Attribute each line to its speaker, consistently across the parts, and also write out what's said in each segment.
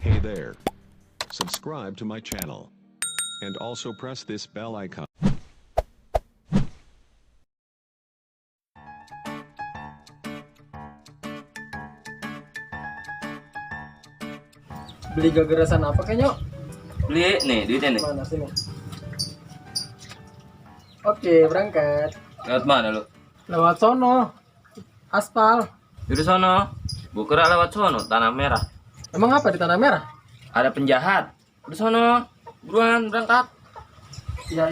Speaker 1: Hey there. Subscribe to my channel. And also press this bell icon.
Speaker 2: Beli gagasan apa kayaknya?
Speaker 3: Beli nih duitnya nih.
Speaker 2: Mana sini? Oke, berangkat.
Speaker 3: Lewat mana lu?
Speaker 2: Lewat sono. Aspal.
Speaker 3: Dari sono. Gua kira lewat sono, Tanah Merah.
Speaker 2: Emang apa di Tanah Merah?
Speaker 3: Ada penjahat. Di sono. Buruan berangkat.
Speaker 2: Ya.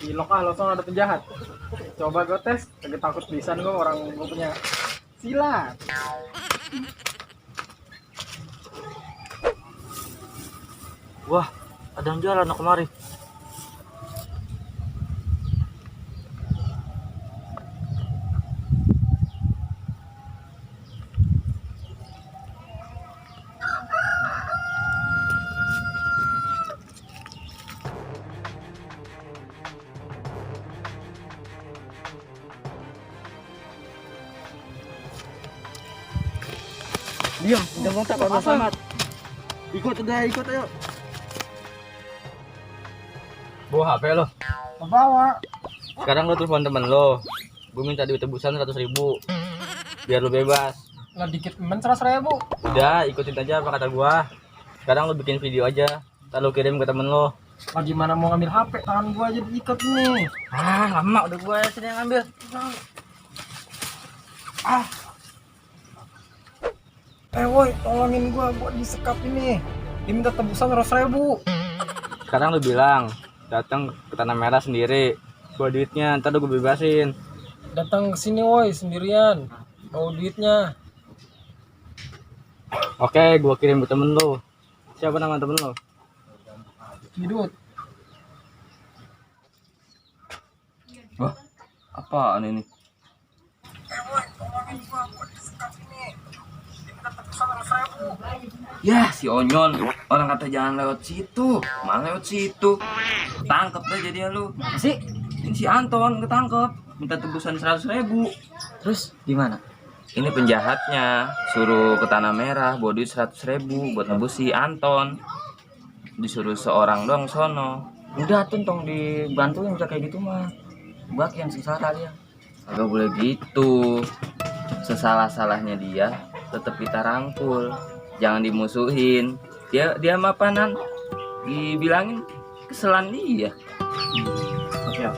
Speaker 2: Ilok lo sono ada penjahat. Coba gue tes, lagi takut pisan gue orang gue punya silat.
Speaker 3: Wah, ada yang jalan kemari.
Speaker 2: Diam, jangan kontak kalau selamat. Ikut ayo.
Speaker 3: Bawa HP lo.
Speaker 2: Bawa.
Speaker 3: Sekarang lo telepon temen lo. Gue minta duit tebusan 100.000. Biar lo bebas.
Speaker 2: Nggak dikit men 100.000.
Speaker 3: Udah, ikutin aja apa kata gua. Sekarang lo bikin video aja. Ntar lo kirim ke temen lo.
Speaker 2: Lah gimana mau ngambil HP? Tangan gua aja diikat nih.
Speaker 3: Ah, lama udah gua sini yang ngambil.
Speaker 2: Woi, tolongin gua disekap ini. Dia minta tebusan 100.000.
Speaker 3: Sekarang lu bilang datang ke Tanah Merah sendiri, bawa duitnya, ntar gue bebasin.
Speaker 2: Datang ke sini woi sendirian. Bawa duitnya.
Speaker 3: Oke, gue kirim ke temen lu. Siapa nama temen lu?
Speaker 2: Hidut.
Speaker 3: Wah, apaan ini? Ya, si Onyon, orang kata jangan lewat situ, malah lewat situ. Tangkep deh jadinya lu.
Speaker 2: Sih,
Speaker 3: Ini si Anton ketangkep, minta tebusan 100.000.
Speaker 2: terus gimana?
Speaker 3: Ini penjahatnya, suruh ke Tanah Merah, bawa duit 100.000 buat nebus si Anton. Disuruh seorang doang sono.
Speaker 4: Udah tuh tong dibantuin bisa kayak gitu mah. Bak yang sengsara dia.
Speaker 3: Agak boleh gitu. Sesalah-salahnya dia tetap kita rangkul. Jangan dimusuhin. Dia mapanan. Dibilangin keselan dia.
Speaker 4: Oke.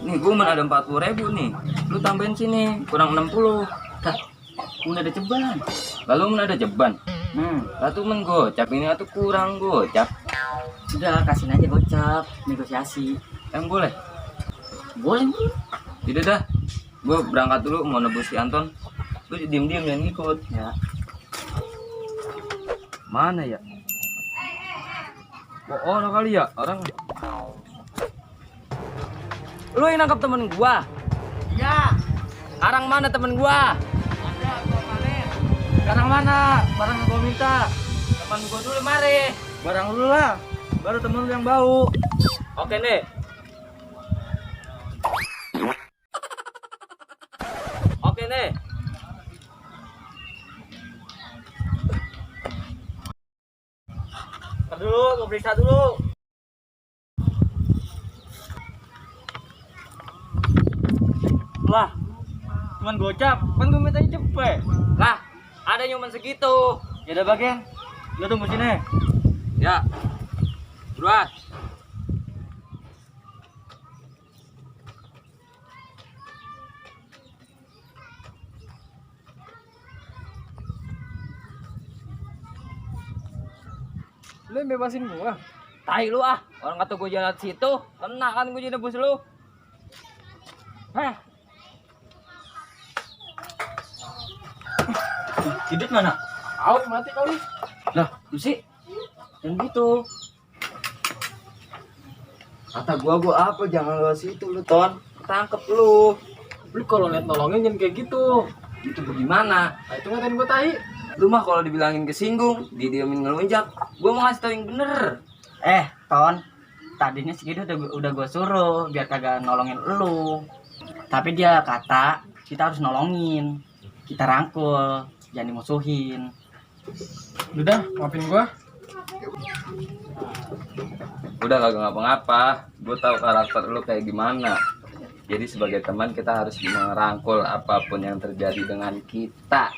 Speaker 3: Nih gue ada 40.000 nih. Lu tambahin sini kurang 60.
Speaker 4: Udah ada ceban.
Speaker 3: Lalu ada jeban. Lalu men gocap ini atau kurang gocap.
Speaker 4: Udah kasihin aja gocap, negosiasi.
Speaker 3: Yang boleh.
Speaker 4: Boleh.
Speaker 3: Tidak dah. Gue berangkat dulu mau nebus si Anton. Lu diem-diem jangan ngikut.
Speaker 4: Ya.
Speaker 3: Mana ya? Oh, orang kali ya orang. Lu yang nangkap temen gua?
Speaker 4: Iya.
Speaker 3: Sekarang mana temen gua?
Speaker 4: Ada gua panen.
Speaker 3: Sekarang mana? Barang yang gua minta. Temen gua dulu mari.
Speaker 4: Barang lu lah. Baru temen lu yang bau.
Speaker 3: Oke nih. Oke nih.
Speaker 4: Ntar dulu, mau periksa dulu. Lah, cuman gocap, kan gue mintanya cepet.
Speaker 3: Lah, ada nyuman segitu.
Speaker 4: Ya udah bagian, lu tunggu sini.
Speaker 3: Ya. Buruan.
Speaker 2: Lu yang bebasin gua.
Speaker 3: Tai lu ah. Orang kata gua jalan situ, kena kan gua jadi nebus lu.
Speaker 4: Hah? Hidut mana?
Speaker 2: Out mati kali.
Speaker 4: Lah, lu sih? Yang gitu.
Speaker 3: Kata gua apa jangan lewat situ lu Ton. Tangkep lu.
Speaker 2: Lu kalau liat nolongin jangan kayak gitu.
Speaker 3: Itu bagaimana?
Speaker 2: Nah, itu ngatain gua tai.
Speaker 3: Lu mah kalau dibilangin kesinggung, didiamin ngelunjak. Gua mau ngasih tau yang bener.
Speaker 4: Ton, tadinya segitu udah gua suruh biar kagak nolongin lu. Tapi dia kata kita harus nolongin, kita rangkul, jangan dimusuhin.
Speaker 2: Udah, maafin gua.
Speaker 3: Udah kagak ngapa-ngapa, gue tahu karakter lu kayak gimana. Jadi sebagai teman kita harus merangkul apapun yang terjadi dengan kita.